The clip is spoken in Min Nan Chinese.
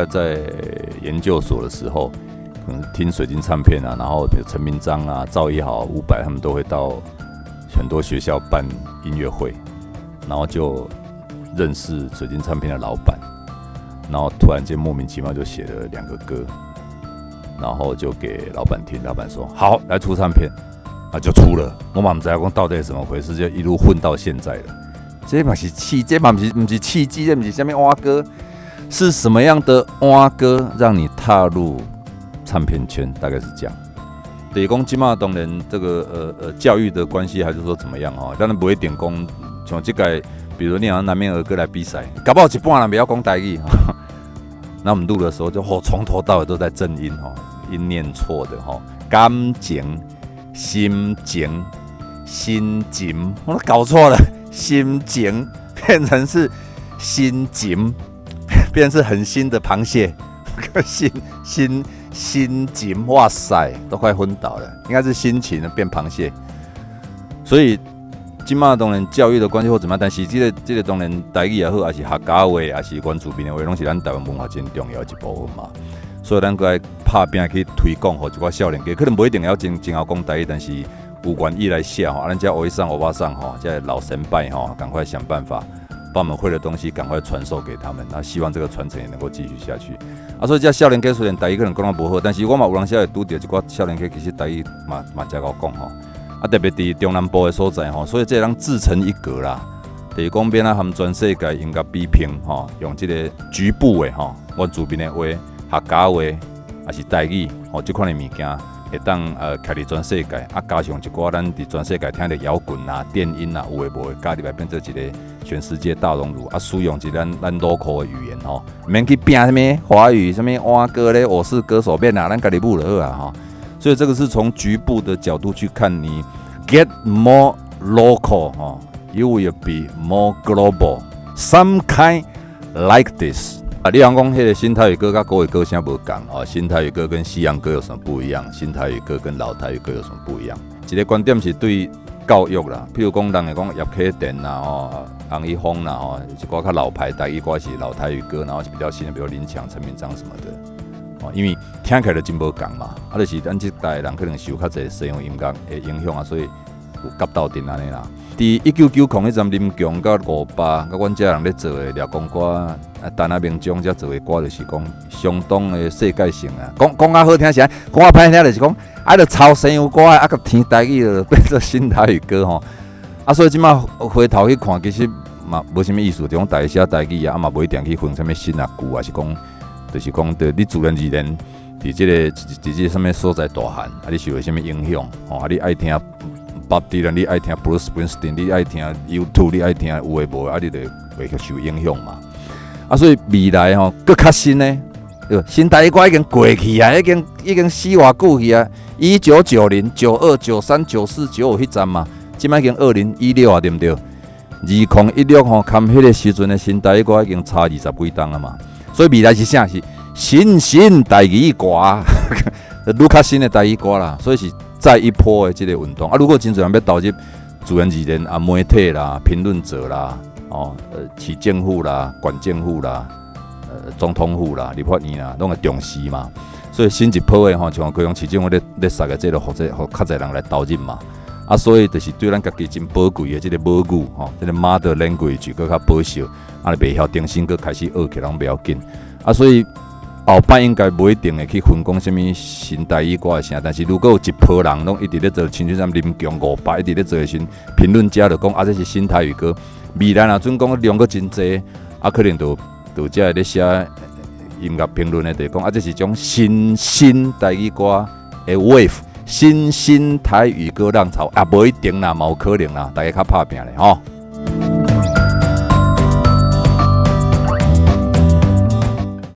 概在研究所的時候，可能聽水晶唱片啊，然後比如陳明章啊、趙一豪、伍佰，他們都會到很多學校辦音樂會，然後就認識水晶唱片的老闆，然後突然間莫名其妙就寫了兩個歌，然後就給老闆聽，老闆說好，來出唱片，啊就出了。我嘛毋知影講到底是怎麼回事，就一路混到現在了。這嘛是契，這嘛毋是契機，這毋是啥物碗糕，是什麼樣的碗糕讓你踏入唱片圈？大概是這樣。就是講這馬當然這個教育的關係，還是說怎麼樣哦？當然不會點講像這個，比如你拿南面兒歌來比賽，搞不好一半人袂曉講台語。那我們錄的時候就哦，從頭到尾都在正音哈，音念錯的哈，感情、心情、心情，我都搞錯了。心情變成是心情，變成是很新的螃蟹，心心心情，哇塞，都快昏倒了，應該是心情變螃蟹。所以這馬當然教育的關係或怎麼樣，但是這個當然台語也好，還是客家話，還是原住民的話，攏是咱台灣文化真重要的一部分嘛。所以咱閣愛拍拚去推廣，予一寡少年家，可能無一定會曉真真𠢕講台語，但是有願意來寫吼，啊，咱遮歐吉桑、歐巴桑吼，這老前輩吼，趕快想辦法把我們會的東西趕快傳授給他們，那希望這個傳承也能夠繼續下去。啊，所以這少年家雖然台語可能講得無好，但是我嘛有當時會拄著一寡少年家，其實台語嘛嘛誠𠢕講吼。啊，特別佇中南部的所在吼，所以這個人自成一格啦。就是講欲按怎和全世界音樂比拼吼，用這個局部的吼，原住民的話、客家話，還是台語吼，這款的物件，會當徛佇全世界，啊，加上一寡咱佇全世界聽著搖滾啊、電音啊，有的無的加入來變做一個全世界大熔爐啊，使用一個咱 local 的語言吼，免去拼啥物華語、啥物碗糕咧，我是歌手免啊，咱家己舞就好啊吼。所以這個是從局部的角度去看，你 get more local 吼，you will be more global. Some kind like this。啊，你講講彼個新台語歌佮國語歌啥無仝哦？新台語歌跟西洋歌有什麼不一樣？新台語歌跟老台語歌有什麼不一樣？一個觀點是對教育啦，譬如講人會講葉啟田啦、吼洪一峰啦、吼一寡較老牌台語歌是老台語歌，然後是比較新的，比如林強、陳明章什麼的。哦，因為聽起來就真無仝嘛，啊，就是咱這代人可能受較濟西洋音樂的影響啊，所以有夾鬥陣按呢啦。佇1990彼陣林強佮伍佰，佮阮這人咧做的掠講歌，啊，陳啊明章遮做的歌，就是講相當的世界性啊。講講較好聽是按，講較歹聽就是講，啊，著抄西洋歌，啊，閣填台語就變做新台語歌吼。啊，所以這馬回頭去看，其實嘛無啥物意思，就講大家寫台語啊，啊嘛無一定去分啥物新啊舊啊，是講，就是講，對你自然而然佇這個佇這個啥物所在大漢，啊，你受著啥物影響，吼，啊，你愛聽 Bob Dylan，你愛聽 Bruce Springsteen，你愛聽 U2，你愛聽有的無的，啊，你就會去受影響嘛。啊，所以未來吼，閣較新的，對，新台語歌已經過去啊，已經死偌久去啊。1990、92、93、94、95彼陣嘛，這擺已經2016啊，對毋對？2016吼，含彼個時陣的新台語歌已經差20幾冬啊嘛。所以未來是啥？是新新台語歌，愈較新的台語歌啦。所以是再一波的這個運動啊！如果真濟人欲投入，自然而然啊，媒體啦、評論者啦、哦，市政府啦、縣政府啦、總統府啦、立法院啦，攏會重視嘛。所以新一波的吼，像高雄市政府咧殺的這個，或者予較濟人來投入嘛。啊，所以就是對咱家己真寶貴的這個母語吼，這個 mother language 閣較保守，啊，袂曉重新閣開始學起來攏袂要緊。啊，所以後擺應該無一定會去分講啥物新台語歌的啥，但是如果有一波人攏一直咧做，親像啥林強、伍佰一直咧做的時陣，評論家就講啊，這是新台語歌。未來若準講量閣真濟，啊，可能就這個咧寫音樂評論的，就講啊，這是種新新台語歌的 wave，新新台語歌浪潮啊，無一定啦，嘛有可能啦，大家較拍拚咧吼。